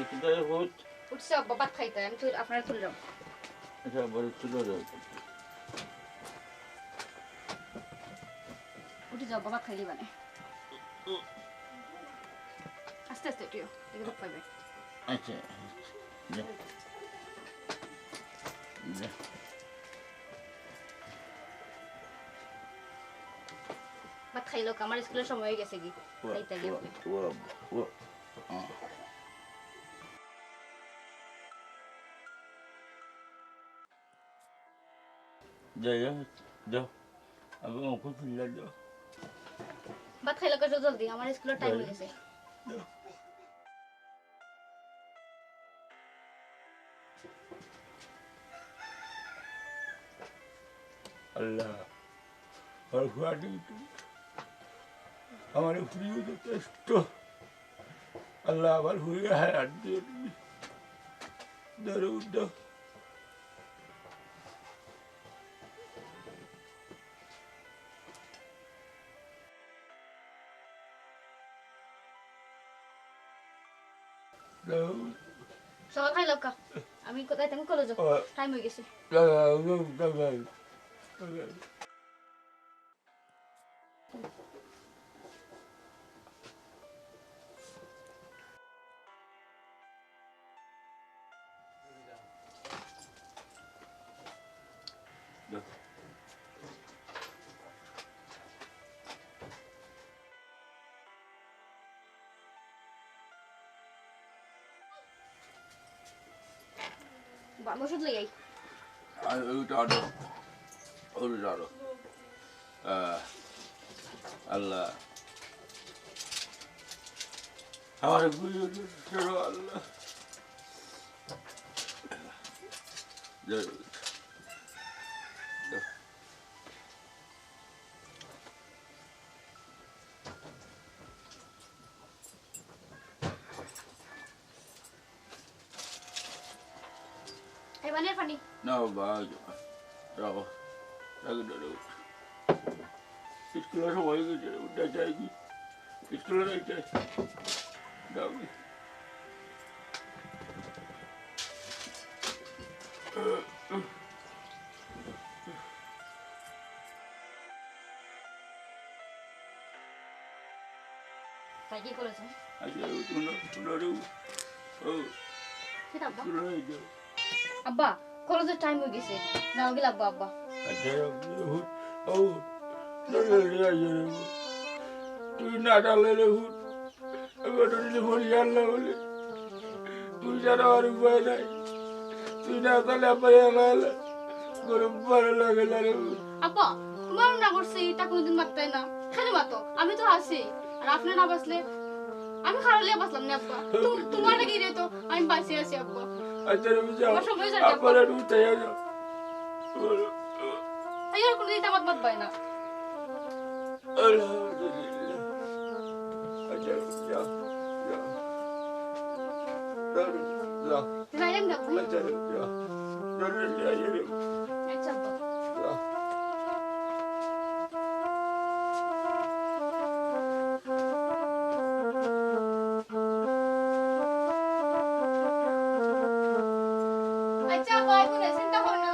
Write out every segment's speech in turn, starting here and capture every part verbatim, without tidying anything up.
কিতা রে পুত? উঠছে আব্বা, ভাত খাইতা, আমি তুল-, আপনারে তুললাম। আচ্ছা, বড় তুলো রে। উঠি যাও আব্বা, ভাত খাইলিবা নে। আস্তে আস্তে উঠিও, দেখে দুখ পাইবে। আচ্ছা, আচ্ছা। যা। যা। ভাত খাইলো, আমার স্কুলের সময় হয়ে গেছে কি? ও, খাইতে গিয়ে। ও, ও, ও, আহ। যাই হোক, যাও। আগে মুখ তুলে যাও। ভাত খাইলো কেউ জলদি, আমার স্কুলের টাইম হয়ে গেছে। যাও। আল্লাহ, আমার ফুয়াটি তো, আমার ফুয়াটি তো যথেষ্ট। আল্লাহ, আমার ফুয়াটি হায়াত দিও তুমি। ধরো, উঠো। সকাল খাই লক্কা। আমি কোথায় তুমি কলেজে? ও। টাইম হয়ে গেছে। বা, আমি ওষুধ লই আই। আর ওটা আরো, ওটা আরো। আহ, আল্লাহ। আমার গুলি করো, আল্লাহ। যাই হোক। এই পানি আর পানি। না বাবা, রাখো। রাখো, রাখো। স্কুলের সময় হয়ে গেছে, উঠে যাই কি? স্কুলে যাইতে। যাও। তাই কি করেছে? আচ্ছা, ও তোমরা, তোমরা রে, ও, কিতা আব্বা? তোমরা এই যে আব্বা, কলেজের টাইম হয়ে গেছে। যাও গেলে আব্বা, আব্বা। আচ্ছা, ও, ও, ও, রে, রে, রে, রে, রে। তুই না ডালে রে, ও। এবার যদি বলি আল্লাহ বলে, তুই ছাড়া আর উপায় নাই। তুই না তাহলে আব্বা এলা এলা। গরম ভালো লাগে না রে। আব্বা, তোমার না করছি, তা কোনোদিন মারতাই না। খালি মাতো, আমি তো আছি। আর আপনি না বাঁচলে, আমি খারাপ লিয়া বাঁচলাম না আব্বা। তুম-, তোমার লাগি রে তো আমি বাঁচি আছি আব্বা। আচ্ছা, তুমি যাও। আমার সময় যাচ্ছে আব্বা। আব্বারে একটু উঠাইয়া যাও। এই আর কোনোদিন আমার মাত পায় না। আলহামদুলিল্লাহ। আচ্ছা, যাও, যাও। যাও, যাও। যাইলাম না, ভাই। আচ্ছা, যাও। যাও, যাও, যাও। আচ্ছা, আব্বা। যাও। আচ্ছা, আব্বা, এখন চিন্তা করো না,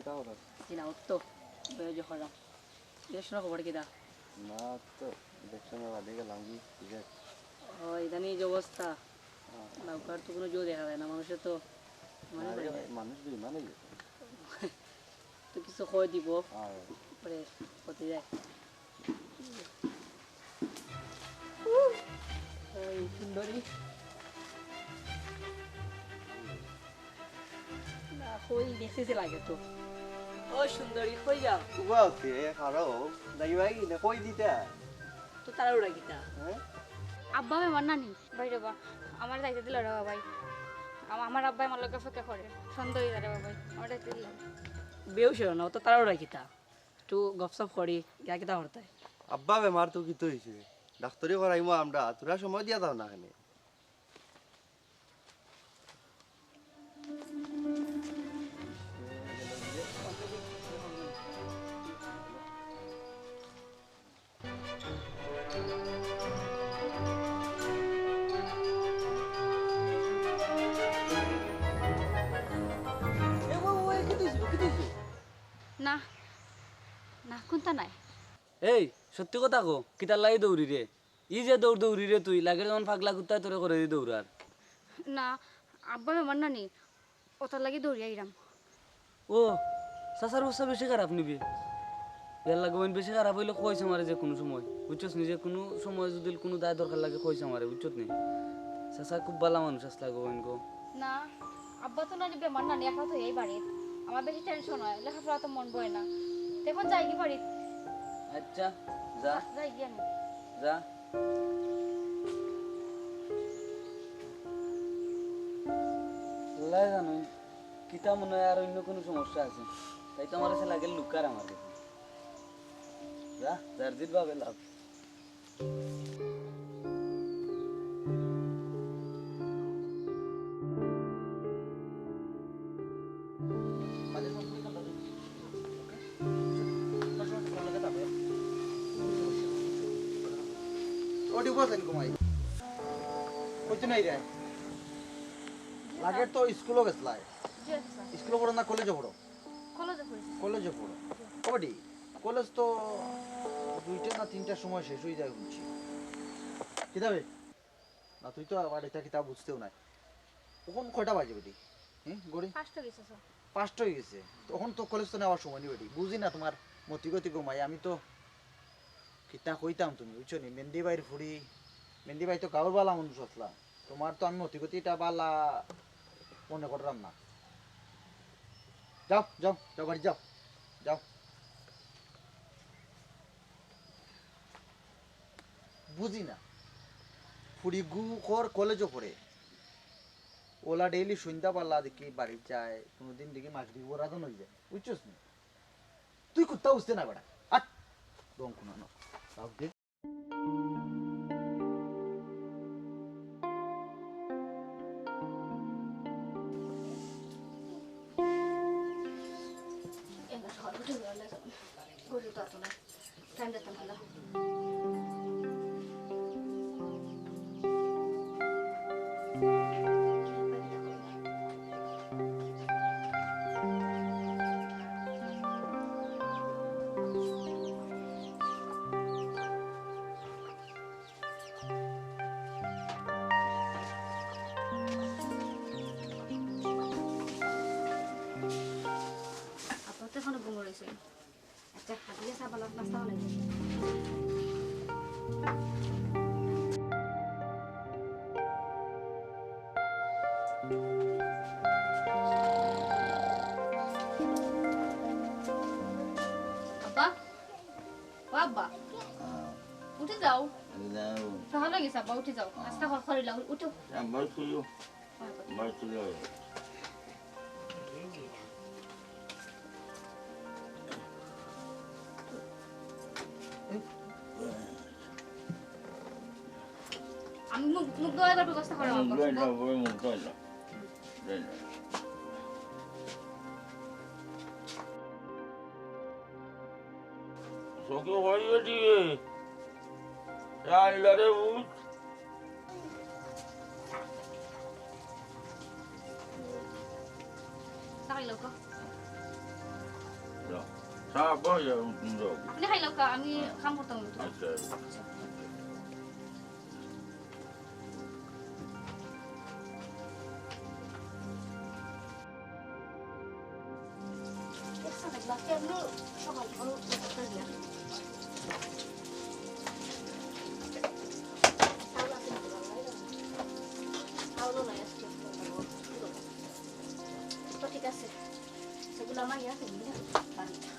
যাবো। জি না, উঠতো। বেরোজো করা। ইলেকশনের খবর কিতা? না তো, ইলেকশনের বাদে গেলাম কি, ঠিক আছে? ও, ইদানি যে অবস্থা। হ্যাঁ। লাউকার তো কোনো জো দেখা যায় না, মানুষের তো মানে আরে ভাই, মানুষ বেইমান হয়ে গেছে। তো কিছু কই দিব, হ্যাঁ। পরে হতে যায়। ওই সুন্দরী। না, কই দেখছি যে লাগে তো। ও সুন্দরী, কই যাও? উবা হতে, খাড়ো, যাই ভাই, না কই দিতা? তো তাড়াহুড়া কিতা? হ্যাঁ? আব্বা, আমি আমার নানি। ভাই রে বা, আমার যাইতে দিল রে বা ভাই। আমা-, আমার আব্বাই আমার লগে ফেকে করে। সন্দেহ হয়ে যায় রে বা ভাই। আমার যাইতে দিল না। বেউস হইও না, অত তাড়াহুড়া কিতা? একটু গপসপ করি, গিয়া কিতা করতায়? আব্বা বেমার তো কিতা অইছে? ডাক্তারি করাইমু আমরা, তোরা সময় দিয়া যাও না কেনে? না, না, কুন্তা নায়। এই, সত্যি কথা ক, কিতার লাগি দৌড়ি রে? ই যে দৌড় দৌড়ি রে তুই, লাগের যেমন পাগলা কুত্তায় তোরে করেদি দৌড়ার। না, আব্বা বেমার নানি, অতার লাগি দৌড়ি আইরাম। ও, চাচার অবস্থা বেশি খারাপ নি বে? ইয়াল্লা গো বইন, বেশি খারাপ অইলে কইস আমারে যেকুনু সময়, বুঝছস নি? যেকুনু সময় যুদি কুনু দায় দরকার লাগে কইস আমারে, বুঝছত নি? চাচা খুব ভালা মানুষ আছলা গো বইন গো। না, আব্বা তো নানি বেমার নানি, একলা তো এই বাড়িত। আমার বেশি tension অয়, লেখাপড়াত মন বয় না। তে অখন যাইগি বাড়িত। আচ্ছা, যা। যাইগি আমি। যা। আল্লায় জানইন, কিতা মনো অয় আর অইন্য কুনু সমস্যা আছে। তাই তো আমার কাছে লাগে লুকার আমার কাছে। যা, যার জিত ভাবে লাভ। ও, ডিভোর্স আইন কমাই। কইতে নাই রে। লাগের তো স্কুলো গেছলায়। জি, আচ্ছা। স্কুলো পড়ো না কলেজো পড়ো? কলেজো পড়ি। কলেজো পড়ো। জি। ও বেটি, কলেজ তো দুইটা না তিনটার সময় শেষ অই যায় হুনছি। কিতা বে? না, তুই তো আবার ইতা কিতা বুঝতেও নায়। অখন কয়টা বাজে বেটি? হুম, ঘড়ি? পাঁচটা অই গেছে, স্যার। পাঁচটা অই গেছে। তো অখন তো কলেজ তো নেওয়ার সময় নি বেটি। বুঝি না তুমার মতিগতি গো মাই। আমি তো কিতা কইতাম তুমি, বুঝছো নি? মেন্দি ভাইর ফুড়ি, মেন্দি ভাই তো গাঁওর ভালা মানুষ আছলা। তুমার তো আমি মতিগতি ইটা ভালা মনে কররাম না। যাও, যাও, যাও, বাড়ি যাও, যাও। বুঝি না, ফুড়িগু কর কলেজো পড়ে, অলা ডেইলি সন্ধ্যাবালা দেখি বাড়িত যায়, কুনুদিন দেখি মাগরিবর আজান অই যায়, বুঝছস নি? তুই কুত্তা বুঝতে না বেটা, আট, রং কুনানো, যাও দে। এলা সকাল উঠে বেরোলে তো, ঘড়ি তো অত না, টাইম দেখতাম ভালো। আপাতত এখনো ঘুমো রইছে। আচ্ছা, হাবিয়ে চা বানাও, নাস্তা বানাই। আব্বা, ও আব্বা, হ্যাঁ। উঠি যাও। উঠি যাও। সকাল অই গেছে আব্বা, উঠি যাও। হ্যাঁ। নাস্তা কর, করিলা, উঠো। হ্যাঁ, বস, শুরু। বস, শুরু। আমি মুখ, মুখ ধোয়ার ব্যবস্থা করাম। মুখ ধোয়াই না, মুখ ধোয়াই না। ধোয়াই না। চোখে ভয় উঠিয়ে। রাইলারে ভূত। চা খাইলাও কা? যাও। চা বই যাও, তুমি যাও। আপনি খাইলাও কা? আমি হ্যাঁ। কাম করতাম। আচ্ছা। তো ঠিক আছে, সেগুলো আমার ইয়া তুমি না, বাড়িটা।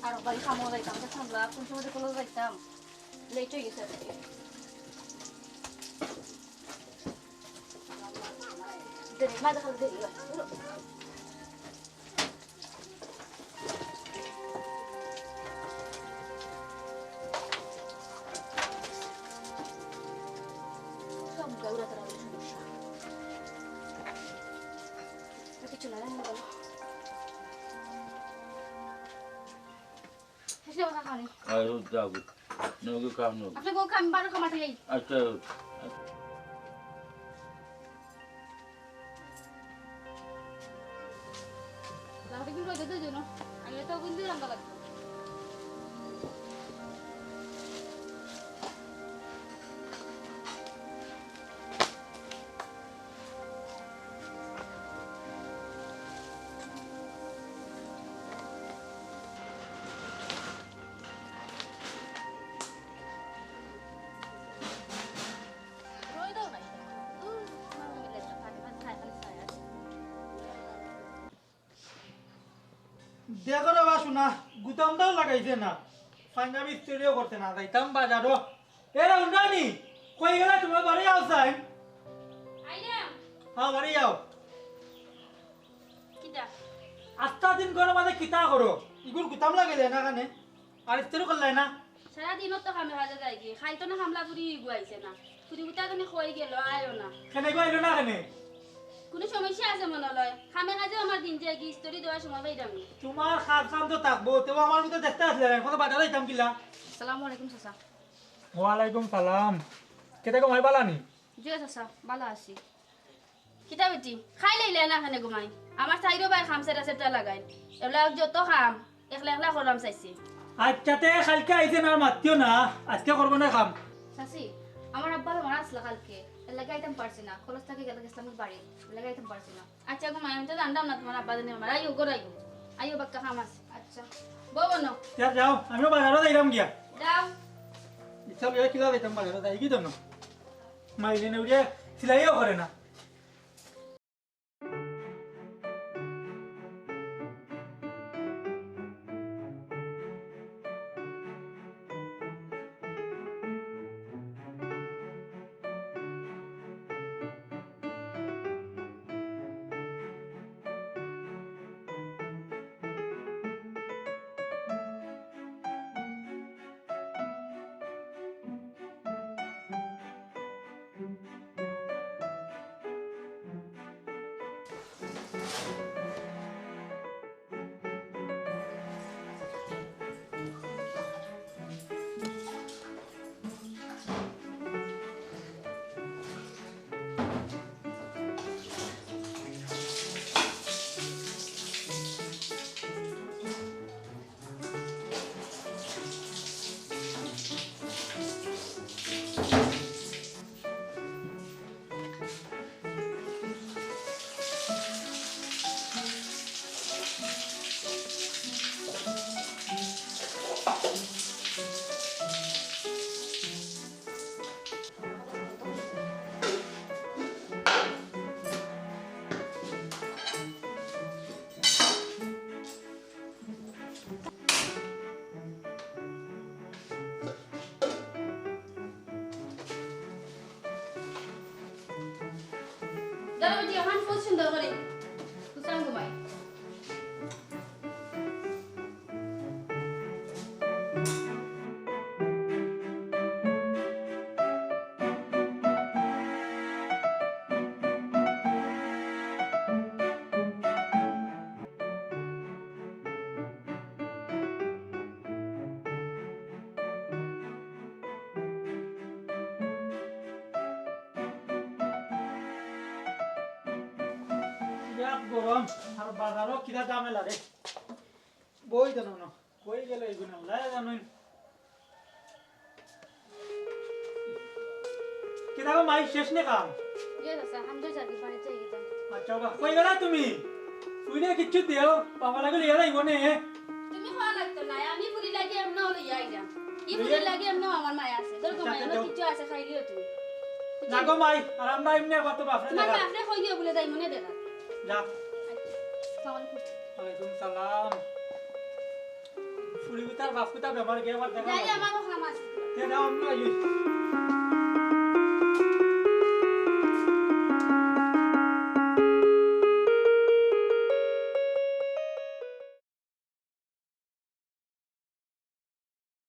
আর বাড়ি কামো যাইতাম, দেখলাম কোন সময় কলেজ যাইতাম। লেট অই গেছে আজকে। দেরি, মাঝে খালি দেরি অয়। চলো, রান্না করো। শেষ হয়ে কথা খাওয়ানি। আর ও যাও গো। নাও গো, খাও নাও। আপনি বউ খান, বারো খামাতে যাই। আচ্ছা। লাউটা কি রোদে দিয়ে দিন? আমি তো কিন্তু রান্না লাগবে। দেখো রে বা সোনা, গুতামটাও লাগাইছে না, পাঞ্জাবি ইস্ত্রিও করতে না, যাইতাম বাজারো। এ রে উন্ডানি, কই গেলা তুমি? বাড়ি আও চাই। আইলাম। হ্যাঁ, বাড়ি আও। কিতা? আস্তা দিন ঘরো মাঝে কিতা করো? ইগুর গুতাম লাগাইলে না কেনে? আর ইস্ত্রি করলাই না? সারা দিনও তো কামে কাজে যাই গি। খাইতো না কামলা বুড়ি ইগু আইছে না। ফুরি গুতা তুমি কই গেল, আয়ও না। কেনে গো আইলো না কেনে? কোনো সমস্যা আছে মনে লয়? কামে কাজে আমার দিন যায় গি, ইস্ত্রি দেওয়ার সময় পাইলাম না। তোমার কাজ কাম তো থাকবো, তেও আমার মতো দেখতে আসলে না, কত বাজারে যাইতাম কিলা। আসসালামু আলাইকুম চাচা। ওয়ালাইকুম সালাম। কেতা গো মাই বালা নি? জি চাচা, বালা আছি। কিতা বেটি, খাই লইলে না কেনে গো মাই? আমার চাইরো ভাই কাম সেটা সেটা লাগাই। এবলা যত কাম, একলা একলা করলাম চাইছি। আচ্ছা, তে কালকে আইছে না, আর মাতিও না, আজকে করবো না কাম। চাচি, আমার আব্বা বেমার আসলা কালকে, এর লাগি আইতাম পারছি না। কলেজ থাকি গেলে গেছিলাম বাড়ি, এর লাগি আইতাম পারছি না। আচ্ছা গো মাই, আমি তো জানতাম না তোমার আব্বা জানি বেমার। আইও গো, আইও। আইও, বাক্কা কাম আছে। আচ্ছা। বউ বনো। যাও, যাও, আমিও বাজারো যাইলাম গিয়া। যাও। ইচ্ছা লইয়া কিলা যাইতাম বাজারো, যাই কি জন্য? মাইলে নেউরিয়া সিলাইও করে না। ধরো বেটি, অখন খুব সুন্দর করি কুচান ঘুমাই। বিরাট গরম, আর বাজারও কিরা ঝামেলা রে। বই জানো না, কই গেল এইগুলো, আল্লাহ জানেন। কিতা গো মাই, শেষ নে কাম? জি চাচা, হামজা যাবি, বাড়িত যাই গেতাম। আচ্ছা বা, কই গেলা তুমি? তুই না কিচ্ছু দেও, বাবা লাগে লইয়া যাইব নে। তুমি খাওয়া লাগতো না, আমি ফুরি লাগি এমনেও লইয়া আইলাম। ই ফুরি লাগি এমনেও আমার মায়া আছে। ধরো গো আচ্ছা, মাই, আচ্ছা, আমার যাও। কিচ্ছু আছে, খাইলিও তুমি। না গো মাই, আর আমরা এমনি আবার তো বাপরে তোমার দেখা। বাপরে কই গিয়ে বলে যাই মনে দেখা। যা। আসসালামু আলাইকুম। ওয়ালাইকুম সালাম। ফুরি তার বাপ কোথা বেমার গিয়ে আবার দেখা যাই, লাগবে। আমারও কাম আছে। তে যাও, আমরা যাই।